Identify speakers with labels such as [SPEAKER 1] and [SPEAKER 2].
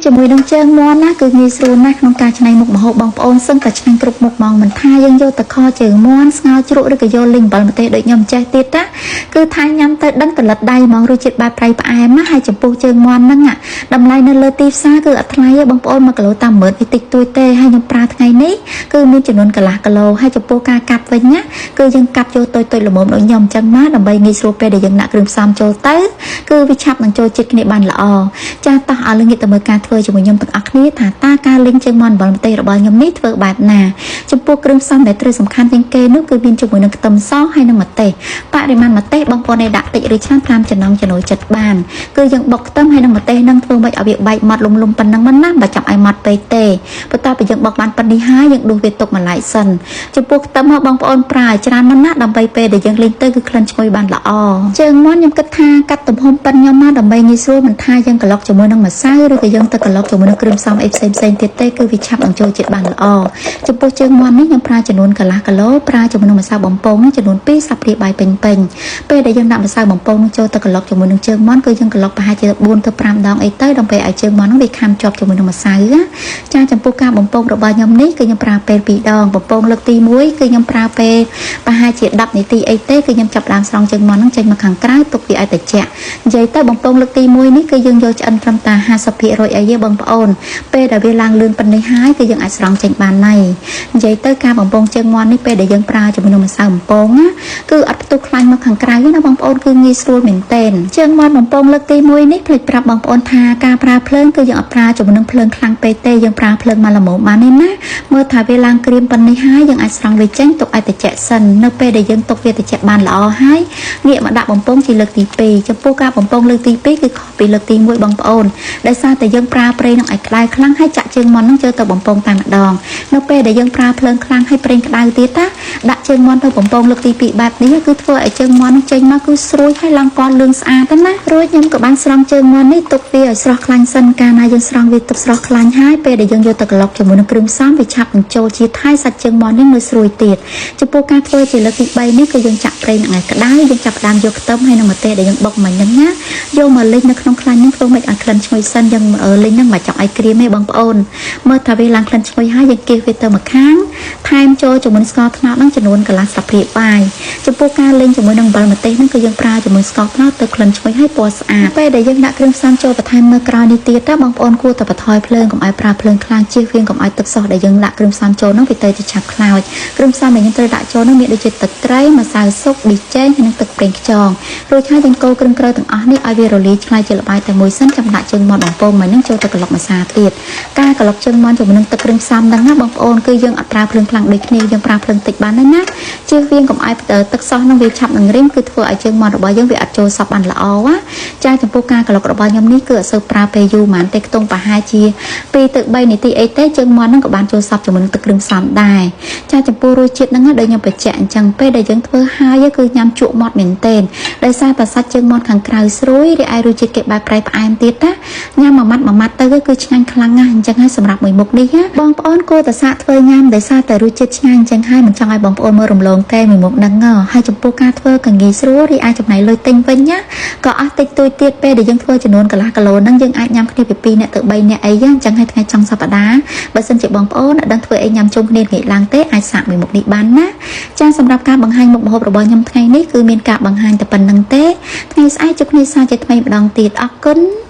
[SPEAKER 1] ជាមួយនឹងជើងមាន់ណាគឺងាយស្រួលណាស់ក្នុងការច្នៃមុខម្ហូបបងប្អូនសឹងតែឆ្ងាញ់គ្រប់មុខហ្មងមិនថាយើងយកទៅខជើងមាន់ស្ងោរជ្រក់ឬក៏យកលីងអំបិលម្ទេសដូចខ្ញុំចេះទៀតណាគឺថាញ៉ាំទៅដឹងតលិតដៃហ្មងរសជាតិបែបប្រៃផ្អែមណាហើយចំពោះជើងមាន់ហ្នឹងតម្លៃនៅលើទីផ្សារគឺអត់ថ្លៃទេបងប្អូន1គីឡូតាម10000អីតិចតួចទេហើយខ្ញុំប្រើថ្ងៃនេះគឺមានចំនួនកន្លះគីឡូហើយចំពោះការកាប់វិញណាគឺយើងកាប់ចូលតូចៗល្មមដូចខ្ញុំអញ្ចឹងមកដើម្បីងាយស្រួលពេលដែលយើងដាក់គ្រឿងផ្សំចូលទៅគឺវាឆាប់នឹងចូលជាតិគ្នាបានល្អចាតោះឲ្យលងាកទៅមើលការធ្វើជាមួយខ្ញុំទាំងអស់គ្នាថាតើការលីងជើងមាន់អំបិលម្ទេសរបស់ខ្ញុំនេះធ្វើបែបណាចំពោះគ្រឿងផ្សំដែលត្រូវសំខាន់ជាងគេនោះគឺមានជាមួយនឹងខ្ទឹមសហើយនិងម្ទេសបរិមាណម្ទេសបងប្អូនឯងដាក់តិចឬច្រើនតាមចំណង់ចំណូលចិត្តបានគឺយើងបុកខ្ទឹមហើយនិងម្ទេសនឹងធ្វើម៉េចឲ្យវាបែកម៉ត់លុំលុំប៉ុណ្ណឹងមិនណាបើចាំឲ្យម៉ត់ពេកទេបន្ទាប់ពីយើងបុកបានប៉ុណ្នេះហើយយើងដួសវាទុកមួយឡែកសិនចំពោះខ្ទឹមហ៎បងប្អូនប្រើឲ្យច្រើនមិនណាដើម្បីពេលដែលយើងលីងទៅគឺក្លិនឈ្ងុយបានល្អជើងមាន់ខ្ញុំគិតថាកាត់ទំហំប៉ុនខ្ញុំមកដើម្បីងាយស្រួលមិនថាយើងក្លុកជាមួយនឹងម្សៅឬក៏យើងទៅក្លុកជាមួយនឹងគ្រឿងផ្សំអីផ្សេងផ្សេងទៀតទេគឺវាឆាប់នឹងចូលជាតិបានល្អចំពោះជើងមាន់នេះខ្ញុំប្រើចំនួនកន្លះគីឡូប្រើជាមួយនឹងម្សៅបំពងចំនួន2ស្លាបព្រាបាយពេញពេញពេលដែលយើងដាក់ម្សៅបំពងនឹងចូលទៅក្លុកជាមួយនឹងជើងមាន់គឺយើងក្លុកប្រហែលជា4ទៅ5ដងអីទៅដើម្បីឲ្យជើងមាន់នឹងវាខាំជាប់ជាមួយនឹងម្សៅណាចាចំពោះការបំពងរបស់ខ្ញុំនេះគឺខ្ញុំប្រើពេល2ដងបំពងលើកទី1គឺខ្ញុំប្រើពេលប្រហែលជា10នាទីអីទេគឺខ្ញុំចាប់ដើមស្រង់ជើងមាន់នឹងចេញមកខាងក្រៅទុកវាឲ្យត្រជាក់និយាយទៅបំពងលើកទី1នេះគឺយើងយកឆ្អិនត្រឹមតែ50%អីទេបងប្អូនពេលដែលវាឡើងលឿនប៉ុណ្នេះហើយគឺយើងអាចស្រង់ចេញបានហើយនិយាយទៅការបំពងជើងមាន់នេះពេលដែលយើងប្រើជាមួយនឹងម្សៅបំពងណាគឺអត់ផ្ទុះខ្លាញ់មកខាងក្រៅទេណាបងប្អូនគឺងាយស្រួលមែនទែនជើងមាន់បំពងលើកទី1នេះភ្លេចប្រាប់បងប្អូនថាការប្រើភ្លើងគឺយើងអត់ប្រើជាមួយនឹងភ្លើងខ្លាំងពេកទេយើងប្រើភ្លើងមកល្មមបានទេណាមើលថាវាឡើងក្រៀមប៉ុណ្នេះហើយយើងអាចស្រង់វាចេញទុកឲ្យត្រជាក់សិននៅពេលដែលយើងទុកវាត្រជាក់បានល្អហើយងាកមកដាក់បំពងជាលើកទី2ចំពោះការបំពងលើកទី2គឺខុសពីលើកទី1បងប្អូនដោយសារតែយើងប្រើប្រេងនឹងឲ្យក្តៅខ្លាំងហើយចាក់ជើងមាន់នឹងចូលទៅបំពងតែម្ដងនៅពេលដែលយើងប្រើភ្លើងខ្លាំងហើយប្រេងក្តៅទៀតណាដាក់ជើងមាន់ទៅបំពងលើកទី2បែបនេះគឺធ្វើឲ្យជើងមាន់នឹងចេញមកគឺស្រួយហើយឡើងពណ៌លឿងស្អាតទៅណារួចខ្ញុំក៏បានស្រង់ជើងមាន់នេះទុកវាឲ្យស្រស់ខ្លាញ់សិនកាលណាយើងស្រង់វាទុកស្រស់ខ្លាញ់ហើយពេលដែលយើងយកទៅក្លុកជាមួយនឹងគ្រឿងផ្សំវាឆាប់នឹងចូលជាតិហើយសាច់ជើងមាន់នេះនៅស្រួយទៀតចំពោះការធ្វើជាលើកទី3នេះគឺយើងចាក់ប្រេងនឹងឲ្យក្តៅយើងចាប់ផ្ដើមយកខ្ទឹមហើយនឹងម្ទេសដែលយើងបុកមិញហ្នឹងណាយកមកលិចនៅក្នុងខ្លាញ់ហ្នឹងធ្វើម៉េចឲ្យក្លិនឈ្ងុយសិនយើងលិចហ្នឹងមិនចង់ឲ្យក្រៀមទេបងប្អូនមើលថាវាឡើងក្លិនឈ្ងុយហើយយើងគៀសវាទៅម្ខាងថែមចូលជាមួយស្ករត្នោតហ្នឹងចំនួនកន្លះស្លាបព្រាបាយចំពោះការលីងជាមួយនឹងអំបិលម្ទេសហ្នឹងគឺយើងប្រើជាមួយស្ករត្នោតទៅក្លិនឈ្ងុយហើយពណ៌ស្អាតពេលដែលយើងដាក់គ្រឿងផ្សំចូលបន្ថែមមើលក្រោយនេះទៀតតើបងប្អូនគួរតែបន្ថយភ្លើងកុំឲ្យប្រើភ្លើងខ្លាំងជៀសវាងកុំឲ្យទឹកសោះដែលយើងដាក់គ្រឿងផ្សំចូលហ្នឹងវាទៅជាឆាប់ខ្លោចគ្រឿងផ្សំដែលយើងត្រូវដាក់ចូលហ្នឹងមានដូចជាទឹកត្រីម្សៅស៊ុបប៊ីចេងហើយនិងទឹកប្រេងខ្យងរួចហើយយើងកូរគ្រឿងក្រៅទាំងអស់នេះឲ្យវារលាយឆ្លាយជាល្បាយតែមួយសិនចាំដាក់ជើងមាន់បំពងមកនឹងចូលទៅក្លុកម្សៅទៀតការក្លុកជើងមាន់ជាមួយនឹងទឹកគ្រឿងផ្សំហ្នឹងណាបងប្អូនគឺយើងអត់ប្រើភ្លើងខ្លាំងដូចគ្នាយើងប្រើភ្លើងតិចបានទេណាជៀសវាងកុំឲ្យទឹកសោះហ្នឹងវាឆាប់នឹងរីមគឺធ្វើឲ្យជើងមាន់របស់យើងវាអត់ចូលសព្វបានល្អណាចាចំពោះការក្លុករបស់ខ្ញុំនេះគឺអត់សូវប្រើពេលយូរហ្មងទេខ្ទង់ប្រហែលជា2ទៅ3នាទីអីទេជើងមាន់ហ្នឹងក៏បានចូលសព្វជាមួយនឹងទឹកគ្រឿងផ្សំដែរចាចំពោះរសជាតិហ្នឹងដូចខ្ញុំបញ្ជាក់អញ្ចឹងពេលដែលយើងធ្វើហើយគឺញ៉ាំជក់មាត់មែនទែនដោយសារតែសាច់ជើងមាន់ខាងក្រៅស្រួយរីឯរសជាតិគេបែបប្រៃផ្អែមទៀតណាញ៉ាំមួយម៉ាត់មួយម៉ាត់ទៅគឺឆ្ងាញ់ខ្លាំងណាស់អញ្ចឹងហើយសម្រាប់មួយមុខនេះបងប្អូនគួរតែសាកធ្វើញ៉ាំដោយសារតែរសជាតិឆ្ងាញ់អញ្ចឹងហើយមិនចង់ឲ្យបងប្អូនមើលរំលងទេមួយមុខហ្នឹងហើយចំពោះការធ្វើក៏ងាយស្រួលរីឯចំណាយលុយទិញវិញណាក៏អស់តិចតួចទៀតពេលដែលយើងធ្វើចំនួនកន្លះគីឡូហ្នឹងយើងអាចញ៉ាំគ្នាពី2នាក់ទៅ3នាក់អីអញ្ចឹងហើយថ្ងៃចុងសប្តាហ៍បើសិនជាបងប្អូនអត់ដឹងធ្វើអីញ៉ាំជុំគ្នាងាកឡើងទេអាចសាកមួយមុខនេះបានណាចាសម្រាប់ការបង្ហាញមុខម្ហូបរបស់ខ្ញុំថ្ងៃនេះគឺមានការបង្ហាញតែប៉ុណ្្នឹងទេថ្ងៃស្អែកជួបគ្នាសាជាថ្មីម្ដងទៀតអរគុណ។